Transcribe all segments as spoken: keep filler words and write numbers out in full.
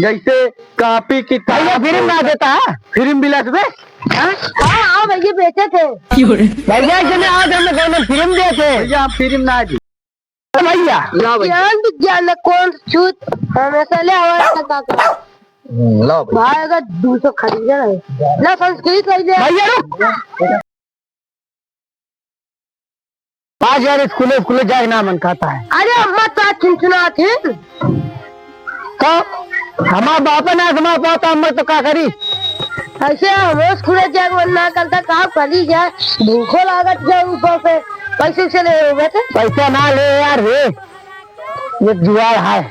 जैसे कॉपी, किताब। भैया, फिल्म ना देता है? फिल्म बिलास बे? हाँ? हाँ, हाँ, भैया, बेचे थे। भैया, इतने आज हम दोनों फिल्म देखे। भैया, हम फिल्म ना दी। भैया। लाओ भैया। ज्ञान विज्ञान में कौन छूत हमेशा ले आवा है काका। हम्म, लाओ भैया। भाई, अगर दो सौ खरीदे रहे। ना, संस्कृत ले ले। भैया, रुक। आज यार, स्कूले, स्कूले जाए ना मन कहता है। अरे, अम्मा तो आज चिनचिनात है। तो हमार बापे ना हमार पाता, अम्मा तो का करी? ऐसे हम स्कूले जाए मन ना करता, का करी जाए? भूखो लागत जाए ऊपर से। पैसे से ले होगे थे? पैसा ना ले यार, हे। ये जुआर है।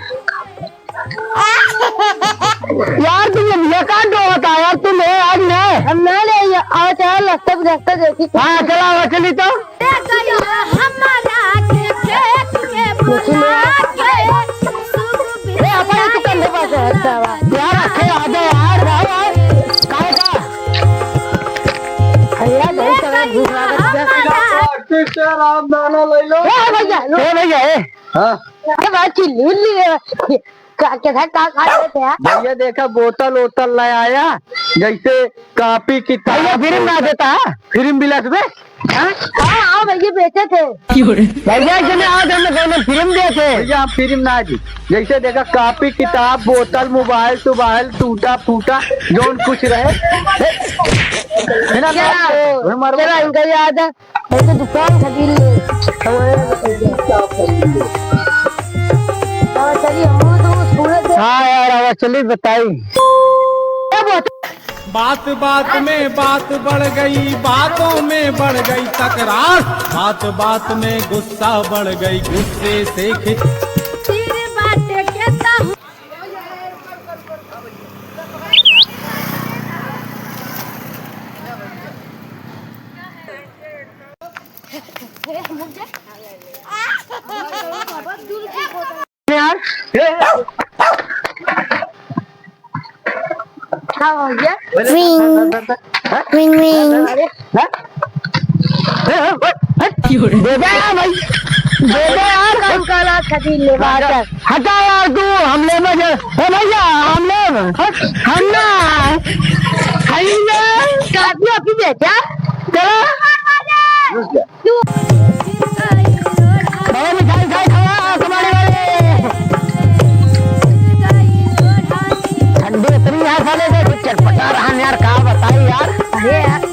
यार, तुम ये भैया का डोहत है यार, तुम है आज ना। हम ना ले, ये आओ, चलो, रास्ता पे रास्ता देखी। हाँ, चला, वो चली तो। ए, अपने तू कंधे पर से हटता हुआ। यार, रखे, आ जाओ यार, भाई, भाई। काय का? अरे यार, बहुत सारा भूख लागत है। राम दाना ले लो। ए, भैया, लो। ए, भैया, ए। हाँ। अरे भाई, चिल्ली उल्ली है। का, कैसा का खा लेते हैं? भैया देखा, बोतल ओतल ले आया, जैसे कॉपी किताब। भैया, फिल्म ना देता है? फिल्म बिलास बे? हाँ? हाँ, हाँ, भैया बेचे थे। भैया, इतने आज हम दोनों फिल्म देखे। भैया, हम फिल्म ना दी। जैसे देखा, कॉपी किताब, बोतल, मोबाइल, सोबाइल, टूटा फूटा, जौन कुछ रहे। है ना? क्या? हमारे चला, इनका याद है। ऐसे दुकान खरीद ले, हमारे यहाँ बताइए। हाँ, चलिए, हम लोग तो पूरे दिन हाँ यार, आवा चली बताई। क्या बात? बात बात में बात बढ़ गई, बातों में बढ़ गई तकरार, बात बात में गुस्सा बढ़ गई, गुस्से से खिंच- सिर बाटे के ताहू यार। क्या हो गया? Ring. Ring, ring. अरे, हाँ? दे दे यार भाई, दे दे यार। कम कला खरीद ले, बात है। हटा यार तू, हम ले में जा। ए भैया, हम ले में। हट, हम ना। खाई ना। काफी अभी बेचा। चला। रुक जा। बड़ा मिठाई खाई खावा, तुम्हारे वाले। ठंडी इतनी यार, साले के कुछ चटपटा रहा यार, का बताई यार। अरे यार।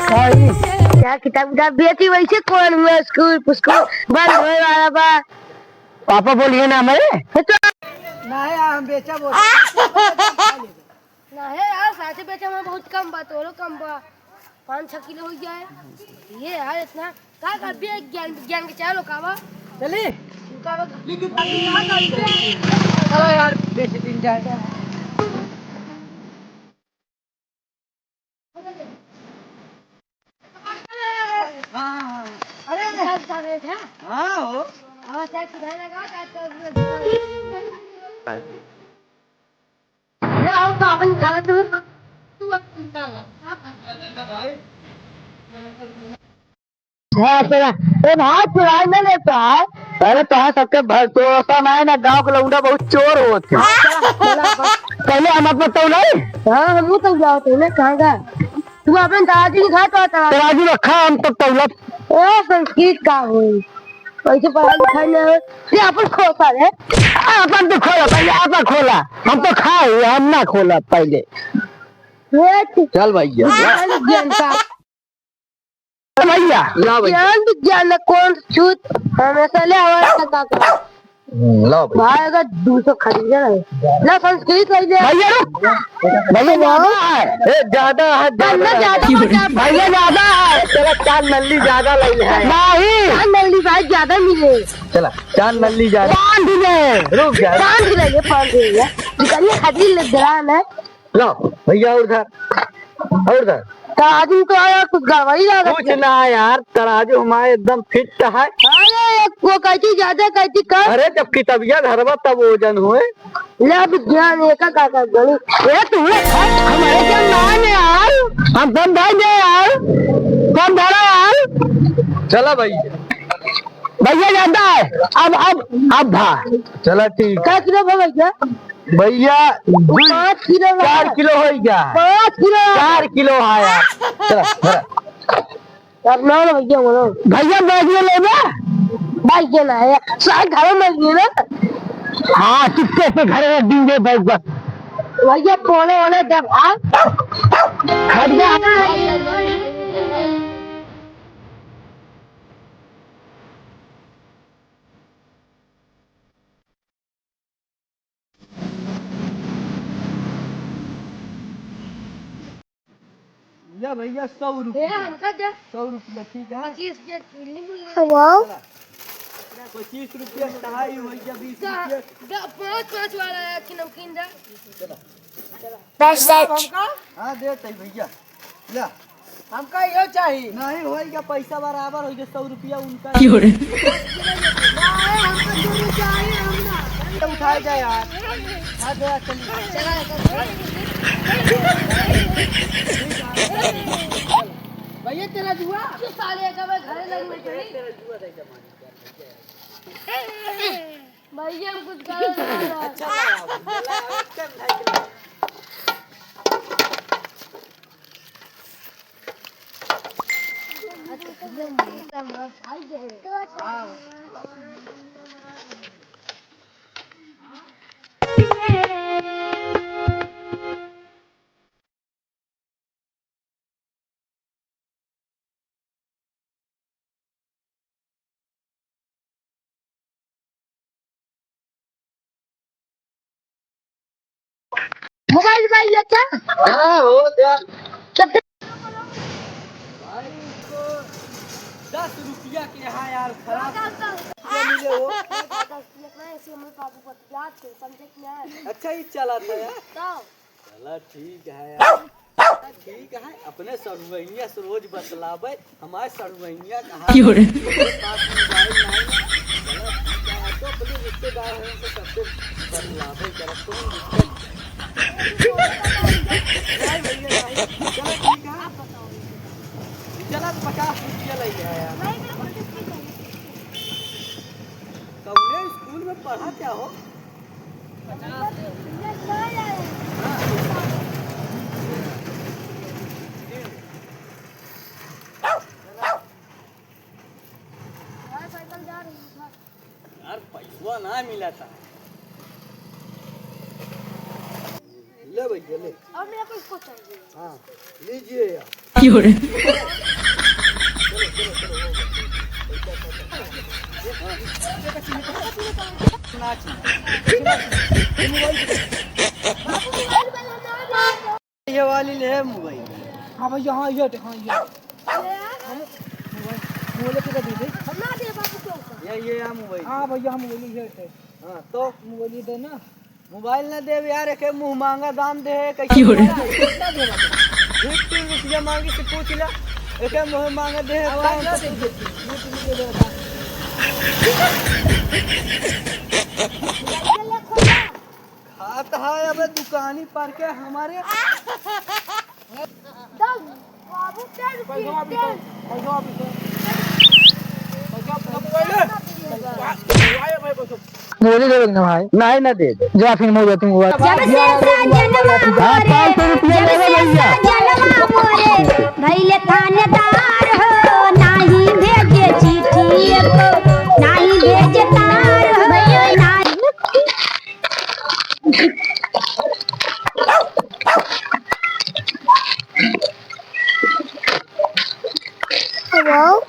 भाई, क्या किताब उताब बेची, वैसे कौन हुआ स्कूल पुस्कूल बंद होए वाला बा? पापा बोलिए ना मैं। नहीं यार, हम बेचा बोल। नहीं यार, साथे बेचा में बहुत कम बा, तोरो कम बा, पाँच छः किलो हो जाए। ये यार इतना का कर, विज्ञान, विज्ञान के चालो का बा? चली। का बा? लेकिन चलो यार, बेच दिन जाए। हाँ, हाँ। अरे, हाँ, हो। हाँ, चाय सुधार लगा, चाय तो ले आओ, तो अपन खाना तू, तू अपन खा ला। हाँ, तेरा, ए भाई, चुराई ना लेता है। अरे, तोहार सबके भर-, तो ऐसा ना है ना, गाँव के लौंडा बहुत चोर होत है। हाँ, चला, चला, बस। पहले हम अपन तौलाई। हाँ, हम तो जाओ थे ना, कहाँ का? तू अपन तराजू दिखा तो तराजू। तराजू रखा, हम तो तौला। ए, संस्कृत का होई? वैसे पढ़ाई लिखाई ना होई। ये अपन खोसा रे। अपन तो खोला, पहले अपन खोला। हम तो खाए, हम ना खोला पहले। ये चल भैया। चल, ज्ञान का। भैया। ला भैया। ज्ञान विज्ञान में कौन छूत हमेशा ले आवा है काका। हम्म, ला भैया। भाई अगर दो सौ खरीदे रहे, ना संस्कृत ले ले। भैया रुक। भैया ज्यादा है। ए, ज्यादा है, ज्यादा पन्ना है। ज्यादा हो जाए। भैया ज्यादा है। चला चार नल्ली ज्यादा ले ले। नहीं। चार नल्ली भाई ज्यादा मिले। चला, चार नल्ली ज्यादा। पाँच ले। रुक जा। पाँच ले ले, पाँच ले ले। दुकानिया खातिर ले ग्राम है। लो, भैया और धर, और धर। तराजू तो आया, कुछ गड़बड़ी लागत कुछ है। ना यार, तराजू हमारे एकदम फिट है। अरे, एक वो कैंची ज्यादा, कैंची कम। अरे, जब कितबिया धरबा तब वजन होए। ले, अब ध्यान ये का, का, का गणित। ए, तू रे, हमारे क्या नाम है यार? हम कम भाई दे यार, कम धरा यार। चला भाई। भैया ज्यादा है। अब, अब, अब भा। चला ठीक। कै किलो भा भैया? भैया, दुई, पाँच किलो भा। चार किलो होइ गया। पाँच किलो। चार किलो है यार। चला, चला। यार, ना, ना, भैया, बोलो। भैया, बैग में लेबे? बैग के ना है, सारे घर में लेबे ना। हाँ, चुपके से घर रख देंगे बैग पर। भैया, पोले वाले जब आ। हट जा। ले भैया, सौ रुपया। ए, हमका दे। सौ रुपया, ठीक है? पच्चीस के किलो ले। Hello? चला। पच्चीस रुपया, ढाई भैया, बीस रुपया। द-, पाँच, पाँच वाला है कि नमकीन दे। चला। Best set। हाँ, दे तई भैया। ला। हमका यो चाही। नहीं होई का, पैसा बराबर होई का, सौ रुपया उनका। क्यों रे? नहीं, हमका दोनों चाही, हम ना। उठाए जाए यार। हाँ, दे, चल। भैया, तेरा जुआ। क्यों साले, जब मैं घरे लग में गई। भैया, हम कुछ गलत नहीं है। अच्छा लगा, बोला, अच्छा नहीं लगा। मोबाइल भाई, अच्छा? हाँ, हो गया। कितने? भाई, इसको दस रुपया के है यार, खराब रुपया मिले हो। इतना ऐसे हमारे बाबू बतियात थे, समझे कि नहीं? अच्छा, ये चला था यार। तो? चला, ठीक है यार। ठीक है, अपने सड़ुआइया से रोज बतलावे, हमारे सड़ुआइया कहाँ क्यों रे? पास मोबाइल नहीं है। चला, ठीक है, तो अपने रिश्तेदार हैं, उनसे सबसे बतलावे, चला, कौन दिक्कत? नहीं भैया, नहीं। चला, ठीक है। चला, तो पचास रुपया लग गया यार। कौने स्कूल में पढ़ा क्या हो? यार, पैसवा ना मिला था। ले भैया, ले। और मेरे को इसको चाहिए। हाँ, लीजिए यार। क्यों रे? ये वाली ले मोबाइल। हाँ भैया, हाँ, ये, हाँ, ये। हाँ, मोबाइल, मोबाइल के दे दे। हम ना दे बाबू के ऊपर। ये, ये, हाँ, मोबाइल। हाँ भैया, हाँ, मोबाइल ये है। हाँ, तो? मोबाइल ये दे ना। मोबाइल ना देब यार, एके मुँह मांगा दाम दे है, कैसे क्यों रे? देबा? कितना देबा? दू तीन रुपया मांगी से पूछ ला, एके मुँह मांगा दे है, अब दाम ना से देब। खात है अबे दुकानी पर के हमारे। बाबू, तेल पैसा वापिस दो, पैसा वापिस दो। पैसा वापिस दो, मोबाइल दे। मोबाइल दे दो ना भाई। नहीं ना दे दे। जा फिर मोबाइल तुम मोबाइल। जब से साजनवा हाँ, मोरे, पाँच सौ रुपया जब ले लो से भैया। साजनवा मोरे, भइले थानेदार हो, नाही भेजे चिट्ठी एको, नाही भेजे तार हो, नाही। Hello?